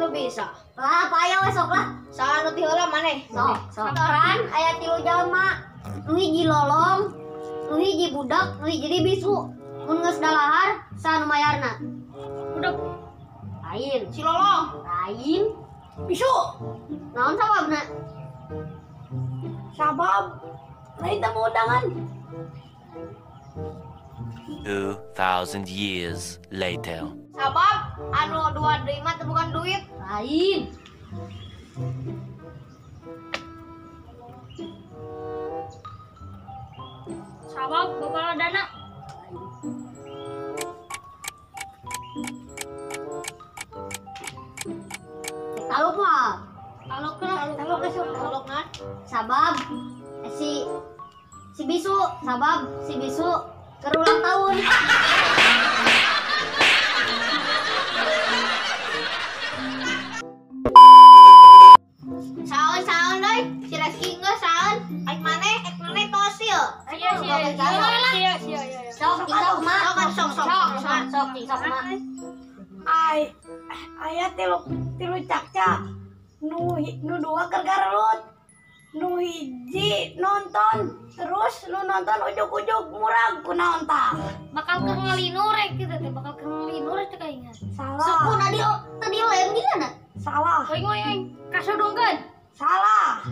Bisa. Lah, payah we sok lah. Saha nu ti heula maneh? Sok, sok. Satoran aya 3 jalma. Nu hiji lolong, nu hiji budak, nu hiji bisu. Mun geus dalahar, saha nu mayarna? Budak. Lain. Si lolong. Lain. Bisu. Naon sababna? Sabab lain tamu undangan. 2000 years later. Sabab anu dua deui mah teu bukan duit. Lain. Sabab bapak dana. Taluk mah. Taluk lah, taluk taluk nah. Sabab si bisu, sabab si bisu keur ulang tahun. Saon-saon deui, si Reski geus saon. Ek maneh tos ieu. Sia sia sia sia. Sok sok mah, sok sok sok sok sok mah. Ai aya tilu cakca. Nu dua keur garelut. Nu hiji nonton, terus nu nonton ujug-ujug murag kunaon tah. Bakal keur ngalinur kitu teh, bakal keur ngalinur teh kaingan. Salah. Sukuna di tadi lem gimana? Salah. Oing oing kasodongkeun. Salah.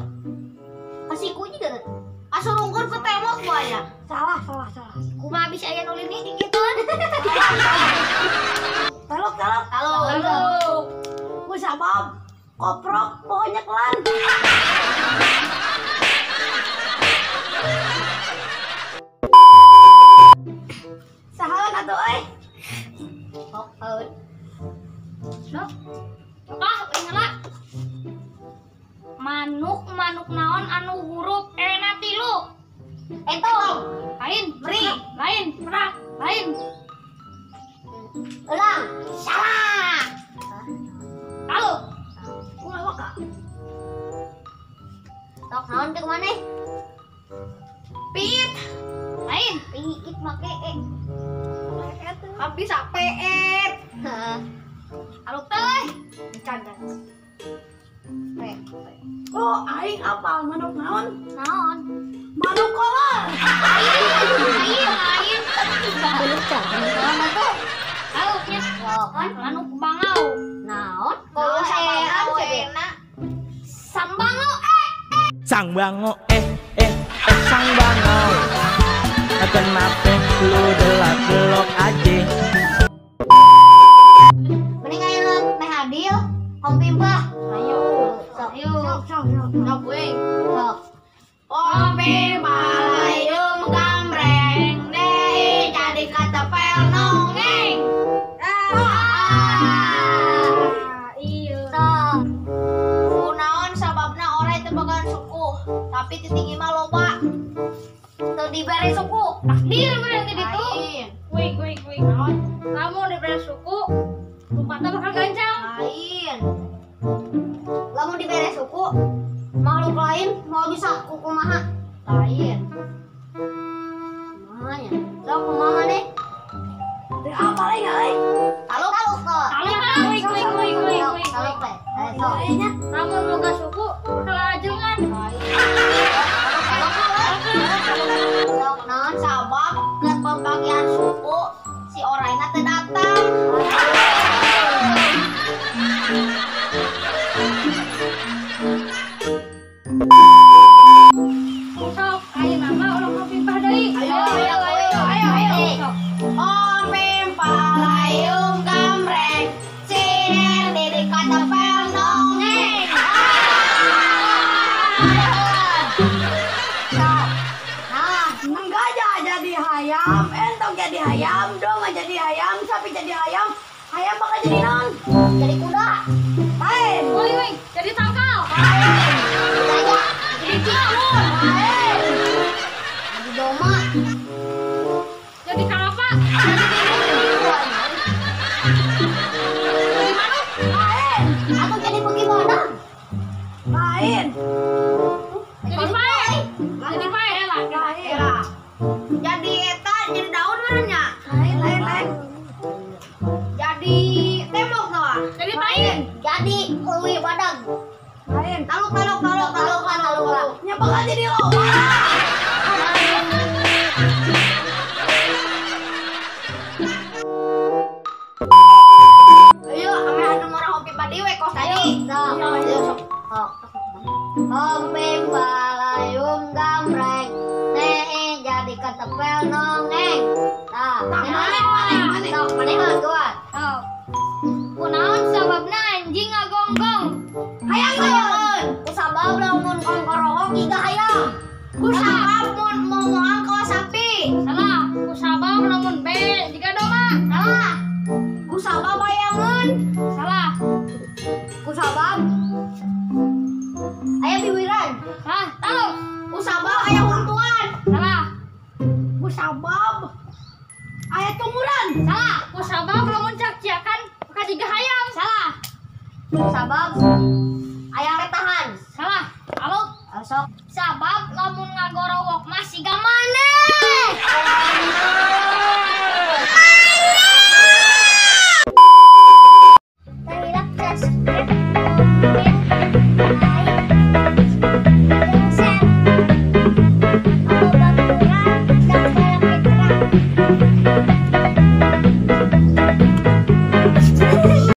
Kasiku juga teh. Kasurungkeun ke tembok buaya. Salah, salah, salah. Kumaha bisa aya nu lini gituan. Taluk, taluk. Taluk. Ku sabab koprok pokoknya kelan. Sahalan atuh euy. Sok haeun. Sok. Ah, heula. Manuk naon anu huruf E-na 3. Entong. Lain, meri, lain, merak, lain. Ulang. Salah. Taluk. Ulah waka. Sok naon teh maneh? Pit. Lain, piit make e. Habis peet. Heeh. Aluk teh. Can. P. Oh, aing apal manuk naon? Naon? Manuk kolor. Lain, lain. Manuk naon atuh? Aluknya. Naon? Manuk bangau. Naon? Kolor saean cenah. Sambango eh. Sang bango eh eh eh sang bango. Kenapa lu delak-delok aja? Mending ayo meh adil, om pimpah. Ayo, sok, Ayo. sok, sok, sok, sok, weh, sok. Kopi malayum gambreng deh jadi ketepel nongeng. Ah, iya. Sok. Kunaon sababna orai teu boga suku, tapi titinggi mah loba. Teu dibere suku. Takdir berarti ditu. Lain. Wih, wih, wih. Naon? Lamun dibere suku, lompatna bakal gancang. Lain. Lamun dibere suku, makhluk lain mau bisa kumaha? Lain. Kumaha nya? Sok kumaha deh? Teu apal aing euy. Taluk, taluk kok. Taluk, wih, wih, wih, wih, wih. Taluk teh. Eh, sok. Kayaknya Lamun boga suku, kelajengan. Taluk, taluk. Sok naon? Kunaon Sabab ke pembagian suku si oraina teu datang. Sok, ayeuna mah ulah kopimpah deui. Ayo, ayo, ayo, ayo, ayo. Sok. Om palayung gambreng, siner diri katempel dongeng. Sok. Nah, Gajah jadi hayam, entong jadi hayam, domba jadi hayam, sapi jadi hayam, hayam bakal jadi naon? Jadi kuda. Lain. Woi, woi, jadi tangkal. Gajah. Jadi timun. Lain. Jadi domba. Jadi kalapa. Jadi manuk. Lain. Atau jadi bagaimana? Lain. Jadi pae. Jadi pae lah. Lain. Jadi eta jadi daun mana nya? Lain, lain, lain. Jadi tembok tuh. Jadi pae. Jadi leuwih badag. Lain. Taluk, taluk, taluk, taluk, taluk, taluk. Nya bakal jadi loba. Ayo, ame anu murah hopi padi we kos tadi. Sok. Ayo, sok. Sok. Homping balayung gambreng, teh jadi ketepel nongeng. Nah, Maneh, maneh, maneh. Sok, maneh mah kuat. Sok. Kunaon sababna anjing ngagonggong? Hayang Hayangeun. Kusabab lamun kongkorongok jiga hayam. Kusabab mun momoang ka sapi. Salah. Kusabab lamun be jiga domba. Salah. Kusabab bayangeun. Salah. Kusabab aya biwiran. Salah. Taluk. Kusabab aya huntuan. Salah. Kusabab aya tumuran. Salah. Kusabab lamun cak-cakan ka jiga hayam. Salah. Kusabab aya retahan. Salah. Taluk. Sok. Sabab lamun ngagorowok mah siga maneh.